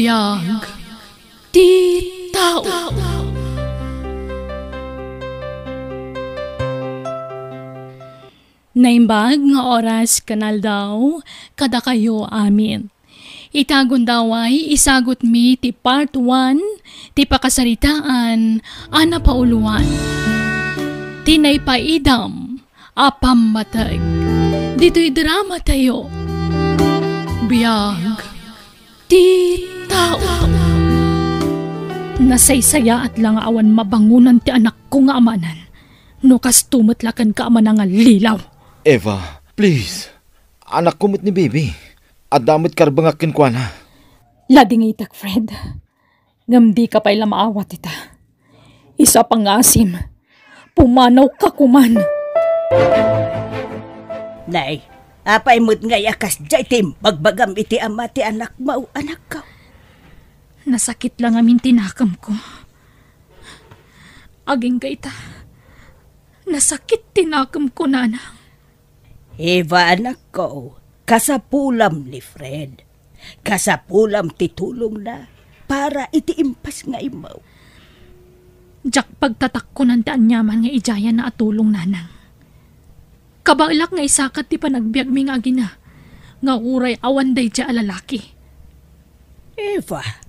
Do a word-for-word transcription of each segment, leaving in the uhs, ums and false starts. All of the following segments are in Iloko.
Biag ti tao. Naimbag nga oras ken aldaw kadakayo amin. Ita gundaway, isagutmi ti part one ti pakasaritaan a napauluan, ti naipaidam a pammateg. Ditoy drama tayo, Biag ti Tao. Nasaysayaat la nga awan mabangonan ti anakko nga amanan. No kasto met la kenka a manangallilaw. Eva, please. Anakko met ni Bibi. Adda met karbengak kenkuana. Ladingitek, Fred. Ngem dika pay la maawat ita. Isu a pangngasim, pumanawka koman. Nay, apay met ngay a kasdiay ti imbagbagam iti ama ti anakmo, anakko? Nasakit la ngamin ti nakemko. Agingga ita, nasakit ti nakemko, nanang. Eva, anakko, kasapulam ni Fred. Kasapulam ti tulongna para iti impas nga immaw. Diak pagtatakkonan ti aniaman nga idiayanna a tulong, nanang. Kabaelak nga isakat ti panagbiagmi nga agina, nga uray awan daydiay a lalaki. Eva.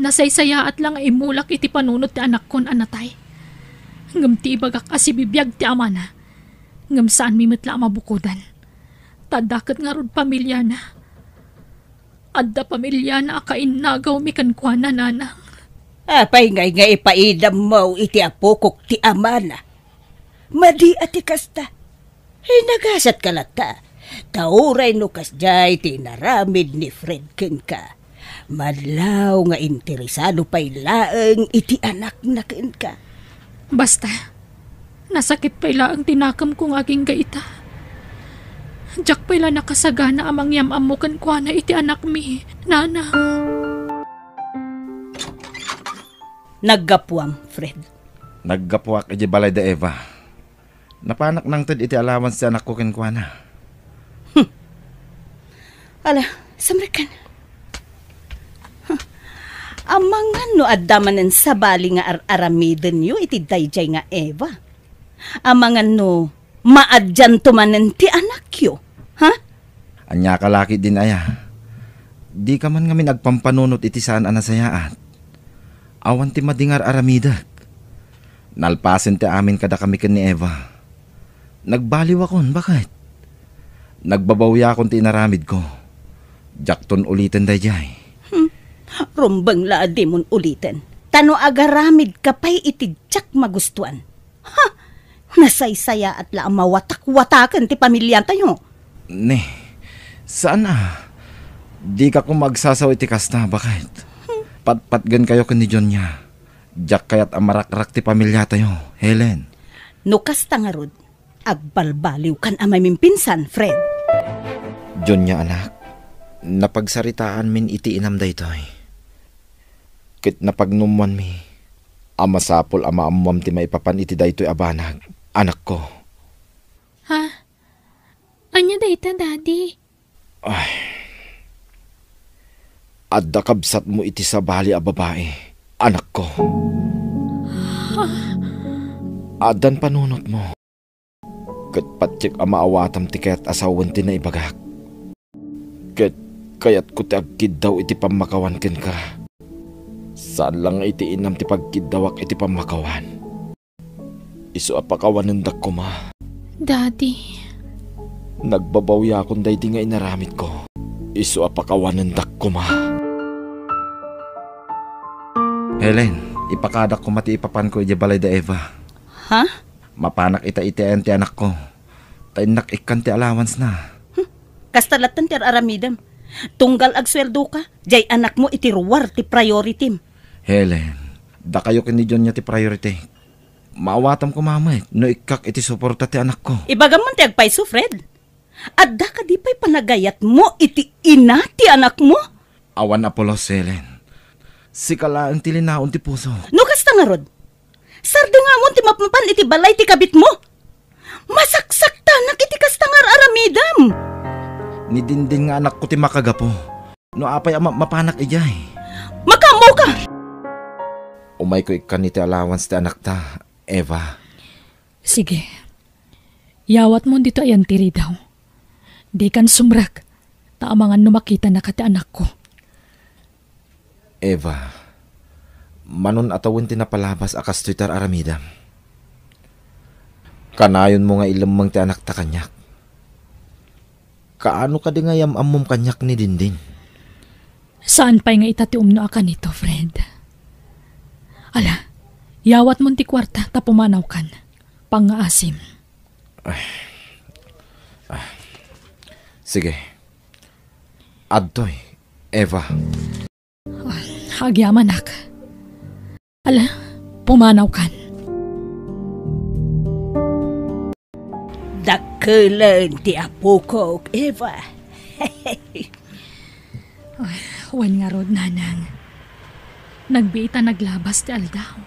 Nasaysayaat la nga immulak iti panunot ti anakkon a natay. Ngem ti ibagak a sibibiag ti amana, ngem saanmi met la a mabukodan. Ta adda ket ngarud pamiliana. Adda pamiliana a kainnagawmi kenkuana, nanang. Apay ngay nga ipaidammo iti apokok ti amana? Madi a ti kasta. Ay, nagasatka latta. Ta uray no kasdiay ti inaramid ni Fred kenka, madlaw nga interesado pay laeng iti anakna kenka. Basta, nasakit pay laeng ti nakemko nga agingga ita. Diak pay la nakasagana a mangyam-ammo kenkuana iti anakmi, nanang. Naggapuam, Fred. Naggapuak idiay balay da Eva. Napanak nangted iti allowance ti anakko kenkuana. Hmm. Ala, samrekan. Huh. Amangan no adda manen sabali nga ar-aramidenyo iti daydiay nga Eva. Amangan no maadianto manen ti anakyo. Ha? Ania ka laki din aya? Dika man ngamin agpampanunot iti saan a nasayaat. Awan ti madi nga ar-aramidek. Nalpasen ti amin kadakami ken ni Eva. Nagbaliwakon, baket? Nagbabawiakon ti inaramidko. Diakton uliten daydiay. Hmm. Rumbeng la a dimon uliten. Ta no agaramidka pay iti diak magustuan. Ha! Nasaysayaat la a mawatak-wataken ti pamiliatayo. Ne, saan a. Dika koma agsasaw iti kasta, baket? Hmm. Patpatgenkayo ken ni Jonia. Diak kayat a marakrak ti pamiliatayo, Helen. No kasta ngarud, agbalbaliwkan a mamimpinsan, Fred. Jonia, anak, napagsaritaanmin iti inam daytoy. Ket napagnummoanmi a masapul a maammoam ti maipapan iti daytoy a banag, anakko. Ha? Ania dayta, Daddy? Ay. Adda kabsatmo iti sabali a babai, anakko. Addan panunotmo. Ket patiek a maawatam ti kayat a sawen ti naibagak. Ket kayatko ti agkiddaw iti pammakawan kenka. Saan la nga iti inam ti pagkiddawak iti pammakawan. Isu a pakawanendak koma. Daddy. Nagbabawiakon daydi nga inaramidko. Isu a pakawanendak koma. Helen, ipakadak koma ti ipapanko idiay balay da Eva. Ha? Mapanak ita iti ayan ti anakko. Ta innak ikkan ti allowance na. Hmm. Kasta latten ti ar-aramidem. Tunggal agsueldoka, diay anakmo iti ruar ti priority-m. Helen, dakayo ken ni Jonia ti priority. Maawatam koma met no ikkak iti suporta ti anakko. Ibagam man ti agpayso, Fred. Adda kadi pay panagayatmo iti ina ti anakmo? Awan a pulos, Helen. Sika laeng ti linaon ti puso. No kasta ngarud, sardengam ti mapmapan iti balay ti kabitmo. Masaksaktanak iti kasta nga ar-aramidem. Ni Dindin nga anakko ti makagapu. No apay a ma-, mapanak idiay? Kuka! Umayko ikkan iti allowance ti anakta, Eva. Sige. Yawatmon ditoy a yantiridaw. Dikan sumrek, ta amangan no makitanaka ti anakko. Eva, manon a tawen ti napalabas a kastoy ti ar-aramidem. Kanayonmo nga ilemmeng ti anakta kaniak. Kaano kadi nga yam-ammom kaniak ni Dindin? Saan pay nga ita ti umno a kanito, Fred. Ala, yawatmon ti kuarta ta pumanawkan. Pangngaasim. Sige. Adtoy, Eva. Ah, agyamanak. Ala, pumanawkan. Dakkelen ti apokok, Eva. Ay, wen ngarud, nanang. Nagbiit a naglabas ti aldaw.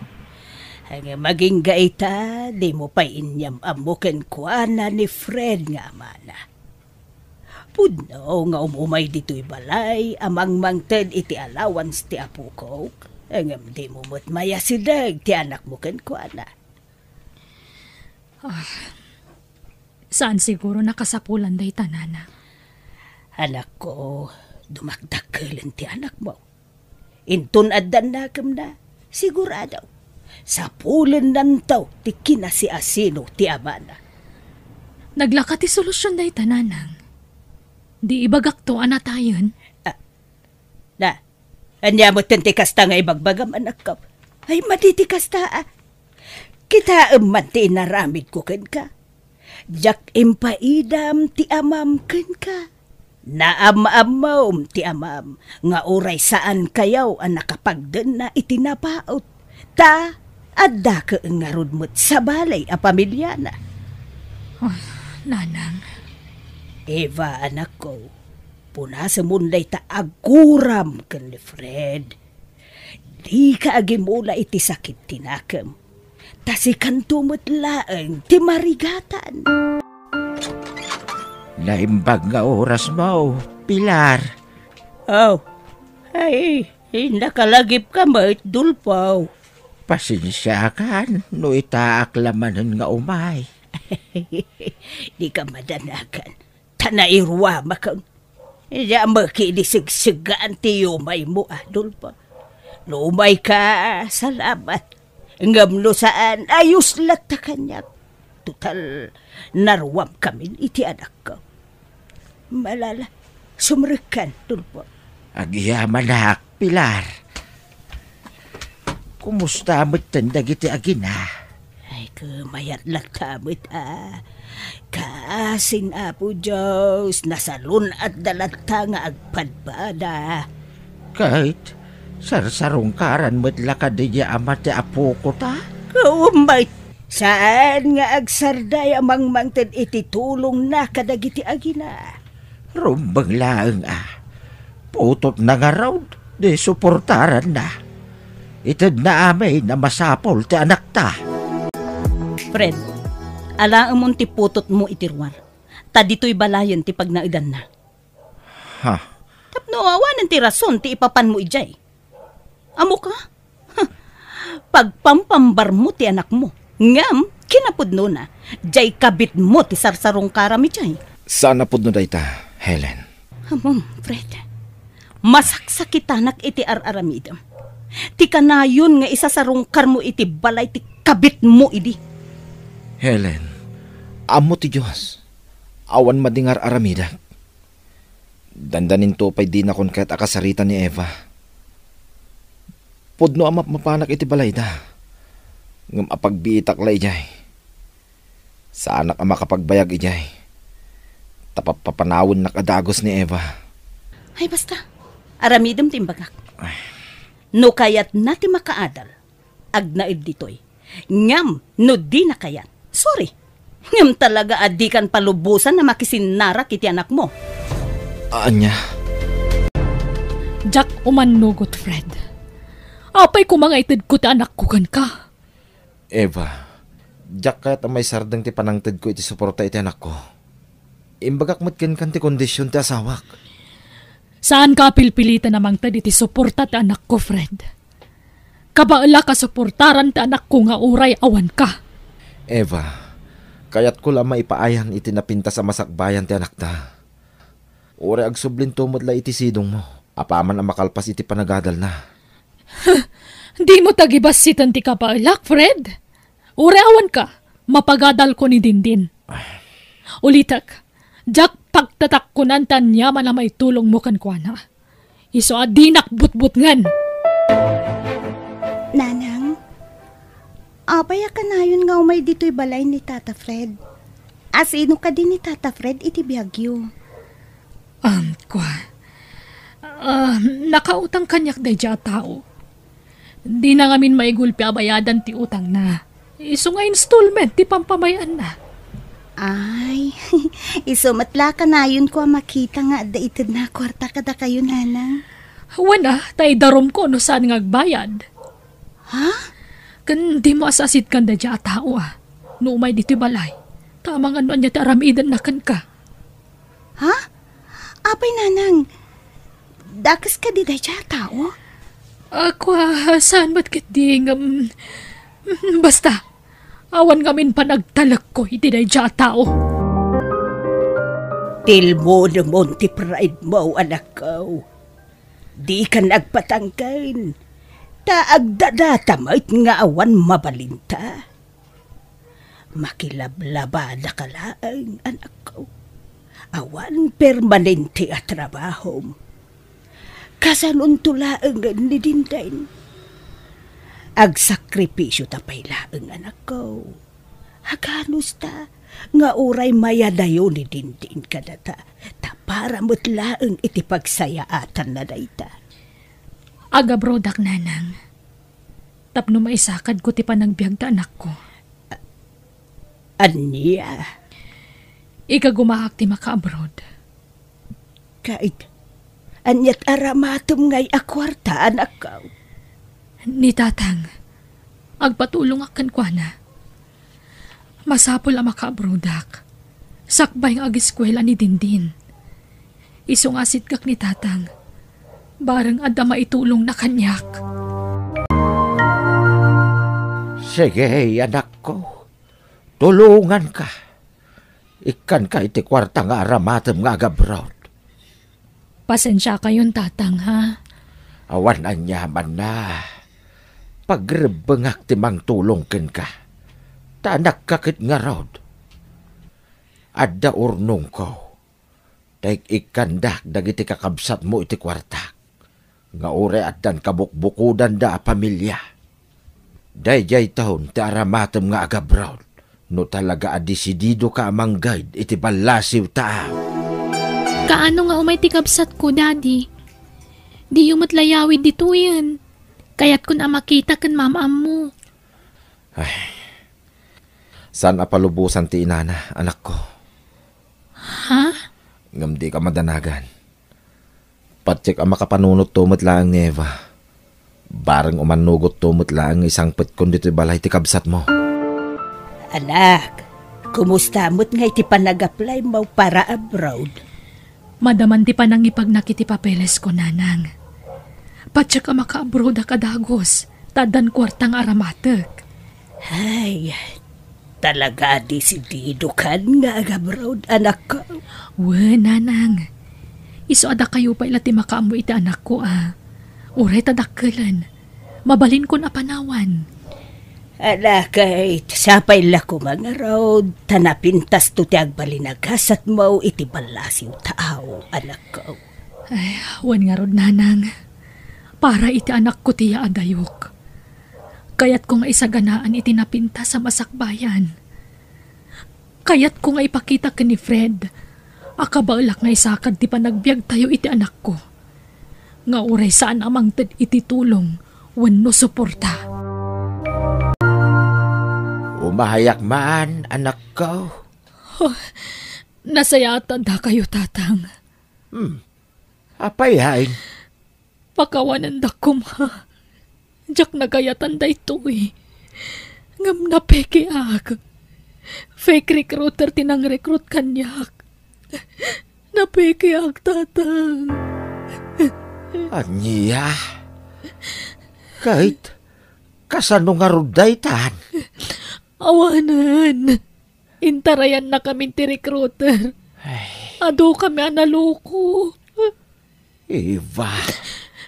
Ngem agingga ita, dimo pay inyam-ammo kenkuana ni Fred nga amana. Pudno nga umumay ditoy balay a mangmangted iti allowance ti apokok, ngem dimo met mayasideg ti anakmo kenkuana. Ah, saan siguro nakasapulan dayta, nana? Anakko, dumakdakkelen ti anakmo. Inton addan nakemna, sigurado, sapulennanto ti kinasiasino ti amana. Naglaka ti solusyon dayta, nanang. Di ibagakto a natayen. Ah, na, ania metten ti kasta nga ibagbagam, anakko? Ay, madi ti kasta, a. Kitaem man ti inaramidko kenka. Diak impaidam ti amam kenka. Naam-ammom ti amam nga uray saankayo a nakapagdenna iti napaut, ta adda ket ngarud met sabali a pamiliana. Oh, nanang. Eva, anakko, punasemon dayta aguram ken ni Fred. Dika agimula iti sakit ti nakem. Ta sikanto met laeng ti marigatan. Naimbag nga orasmo, Pilar. Oh, ay, nakalagipka met, Dolfo. Pasensiakan no itaak la manen nga umay. Dika madanagan. Ta nairuamakon. Diak met idi segsegaan ti yumaymo, Dolfo. No umayka, salamat. Ngem no saan, ayos latta kaniak. Total, naruamkamin iti anakko. Malala, sumrekkan, Dolfo. Agyamanak, Pilar. Kumusta metten dagiti agina? Ay, kumayat latta met, a. Kaasin Apo Dios, nasalun-atda latta nga agpadpada. Ket sarsarungkaran met la kadi nga ama ti apokota? Ket umay, saan nga agsarday a mangmangted iti tulongna kadagiti agina. Rumbeng laeng a. Putotna ngarud, di suportaranna. Itedna amin a masapul ti anakta. Fred, alaemon ti putotmo iti ruar, ta ditoy balayen ti pagnaedanna. Ha? Tapno awanen ti rason ti ipapanmo idiay. Ammoka? Pagpampambarmo ti anakmo. Ngem, kinapudnona, diay kabitmo ti sarsarungkaram idiay. Saan a pudno dayta, Helen. Ammom, Fred. Masaksakitanak iti ar-aramidem. Ti kanayon nga isasarungkarmo iti balay ti kabitmo idi. Helen, ammo ti Dios. Awan madi nga ar-aramidek. Dandaninto pay dinakon ket a kasaritan ni Eva. Pudno a mapmapanak iti balayda, ngem apagbiitak la idiay. Saanak a makapagbayag idiay, ta papapanawennak a dagus ni Eva. Ay, basta. Aramidem ti imbagak. Ay. No kayatna ti makaadal, agnaed ditoy. Ngem no dina kayat, sorry. Ngem talaga a dikan palubosan a makisinnarak iti anakmo. Ania? Diak umannugot, Fred. Apay koma nga itedko ti anakko kenka? Eva, diak kayat a maisardeng ti panangtedko iti suporta iti anakko. Imbagak met kenka ti kondision ti asawak. Saanka a pilpiliten a mangted iti suporta ti anakko, Fred. Kabaelak a suportaran ti anakko nga uray awanka. Eva, kayatko la a maipaayan iti napintas a masakbayan ti anakta. Uray agsublinto met la iti sidongmo, apaman a makalpas iti panagadalna. Dimo tagibassiten ti kabaelak, Fred. Uray awanka, mapagadalko ni Dindin. Ulitek, diak pagtatakkonan ti aniaman a maitulongmo kenkuana. Isu a dinak butbutngen. Nanang, apay a kanayon nga umay ditoy balay ni Tata Fred? A sino kadi ni Tata Fred iti biagyo? Um, kua. Ah, nakautang kaniak daydiay a tao. Dina ngamin maigulpi a bayadan ti utangna. Isu nga installment ti pampamay-anna. Ay, isu met la kanayonko a makita nga adda itedna a kuarta kadakayo, nanang. Wen a, ta idarumko no saan nga agbayad. Ha? Ken dimo as-asidkan daydiay a tao a, no umay ditoy balay, ta amangan no ania ti aramidenna kenka. Ha? Apay, nanang, dakes kadi daydiay a tao? Ako, ah, saan met ketdi ngem, basta, awan ngamin panagtalekko iti daydiay a tao. Tilmonemon ti pride mo, anakko. Dika nagpatangken, ta agdadata met nga awan mabalinta. Makilablabadaka laeng, anakko. Awan permanente a trabahom. Kasanonto laengen ni Dindin. Agsakripisio ta pay laeng, anakko. Aganusta nga uray mayadayo ni Dindin kadata, ta para met laeng iti pagsayaatanna dayta. Agabrodak, nanang. Tapno maisakadko ti panagbiag ta anakko. Ania? Igagumaak ti makaabroad. Ket, aniat aramatem ngay a kuarta, anakko? Ni tatang, agpatulongak kenkuana. Masapul a makaabrodak. Sakbay nga ageskuela ni Dindin. Isu nga asitkak ni tatang. Bareng adda maitulongna kaniak. Sige, anakko. Tulonganka. Ikkanka iti kuarta nga aramatem nga agabroad. Pasensiakayon, tatang, ha? Awan aniamanna. Pagrebbengak ti mangtulong kenka. Ta anakka ket ngarud. Adda urnongko. Ta ik-ikkandak dagiti kakabsatmo iti kuartak, nga uray addan kabukbukodanda a pamilia. Daydiay taon ti aramatem nga agabroad, no talaga a desididoka a manggayad iti ballasiw ta. Kaano nga umay ti kabsatko, Daddy? Diyo met layawid ditoyen. Kayatkon a makita ken mama-ammo. Ay, saan a palubosan ti inana, anakko. Ha? Ngem dika madanagan. Patiek a makapanunotto met laeng ni Eva. Bareng umannugotto met laeng nga isangpetkon ditoy balay ti kabsatmo. Anak, kumusta met ngay ti panag-apply mo para abroad? Madaman ti panangipagnak iti papelesko, nanang. Patiek a makaabroadak a dagus, ta addan kuarta nga aramatek. Ay, talaga a desididokan nga agabroad, anakko? Wen, nanang. Isu a dakayo pay la ti makaammo iti anakko a, uray ta dakkelen, mabalinkon a panawan. Ala, ket sapay la koma ngarud, ta napintasto ti agbalin a gasatmo iti ballasiw taaw, anakko. Ay, wen ngarud, nanang. Para iti anakko ti yaadayok. Kayatko nga isaganaan iti napintas a masakbayan. Kayatko nga ipakita ken ni Fred a kabaelak nga isakad ti panagbiagtayo iti anakko, nga uray saan a mangted iti tulong wenno suporta. Umayak man, anakko. Oh, nasayaatan dakayo, tatang. Hmm. Apay, hain? Pakawanendak koma. Diak nagayatan daytoy. Ngem napekeak. Fake recruiter ti nangrecruit kaniak. Napekeak, tatang. Ania? Ket kasano ngarud daytan? Awanen. Intarayannakamin ti recruiter. Ay. Adukami a naluko. Eva.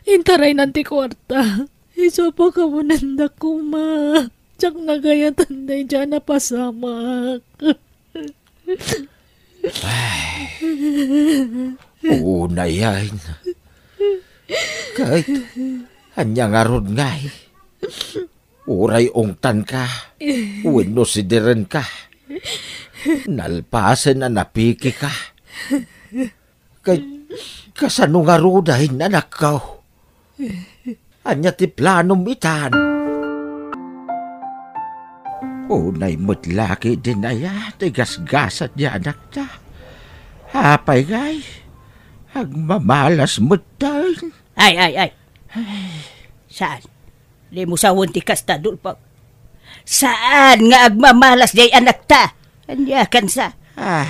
Intaraynan ti kuarta. Isu a pakawanendak koma. Diak nagayatan daydiay a napasamak. Ay. Unayen. Ket, ania ngarud ngay? Uray ungtanka, wenno sidirenka. Nalpasen a napikika. Kay, kasano ngaruden, anakko? Ania ti planom itan? Unay met la ketdin aya ti gasgasat ti anakta. Apay ngay, agmamalas metten. Ay, ay, ay. Saan? Dimo sawen ti kasta, Dolfo. Saan nga agmamalas diay anakta? Ania kansa? Ah.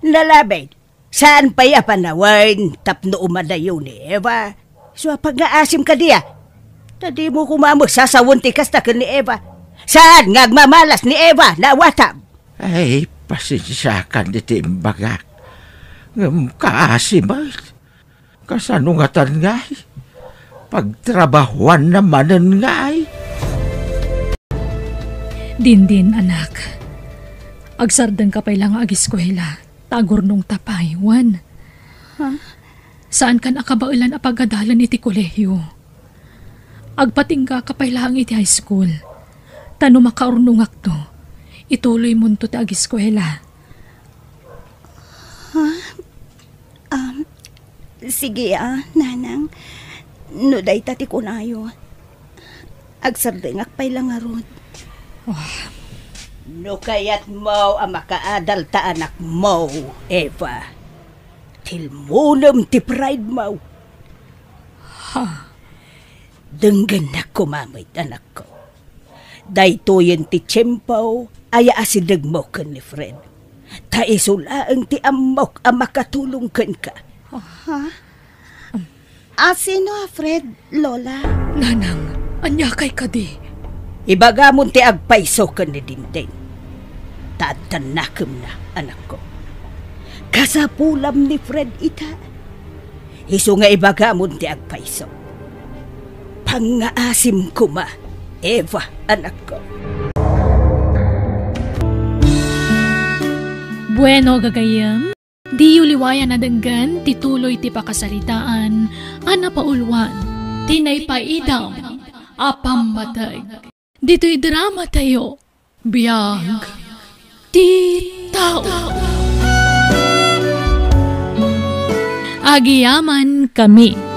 Nalabi, saan pay a panawen tapno umadayo ni Eva? Isu a pangngaasim kadi a. Ta dimo koma met sasawen ti kasta ken ni Eva. Saan nga agmamalas ni Eva, naawatam? Ay, pasensiakan iti imbagak. Ngem kaasi met. Kasano ngatan ngay? Pagtrabahuanna manen ngay? Dindin, anak. Agsardengka pay la nga ageskuela, ta agurnongta pay, wen? Ha? Saankan a kabaelan a pagadalen iti kolehio. Agpatinggaka pay laeng iti high school. Ta no makaurnongakto, ituloymonto ti ageskuela. Ha? Um, sige, ah, Nanang. No dayta ti kunayo, agsardengak pay la ngarud. Ah. No kayatmo a makaadal ta anakmo, Eva, tilmonem ti pride mo. Ha? Denggennak koma met, anakko. Daytoyen ti tiempo a yaasidegmo ken ni Fred. Ta isu laeng ti ammok a makatulong kenka. Ha? A sino a Fred, Lola? Nanang, aniakay kadi? Ibagamon ti agpayso ken ni Dindin. Ta adda nakemna, anakko. Kasapulam ni Fred ita. Isu nga ibagamon ti agpayso. Pangngaasim koma, Eva, anakko. Bueno, gagayyem, diyo liwayan a denggen ti tuloy ti pakasaritaan a napauluan ti naipaidam a pammateg. Ditoy drama tayo, Biag ti Tao. Agyamankami.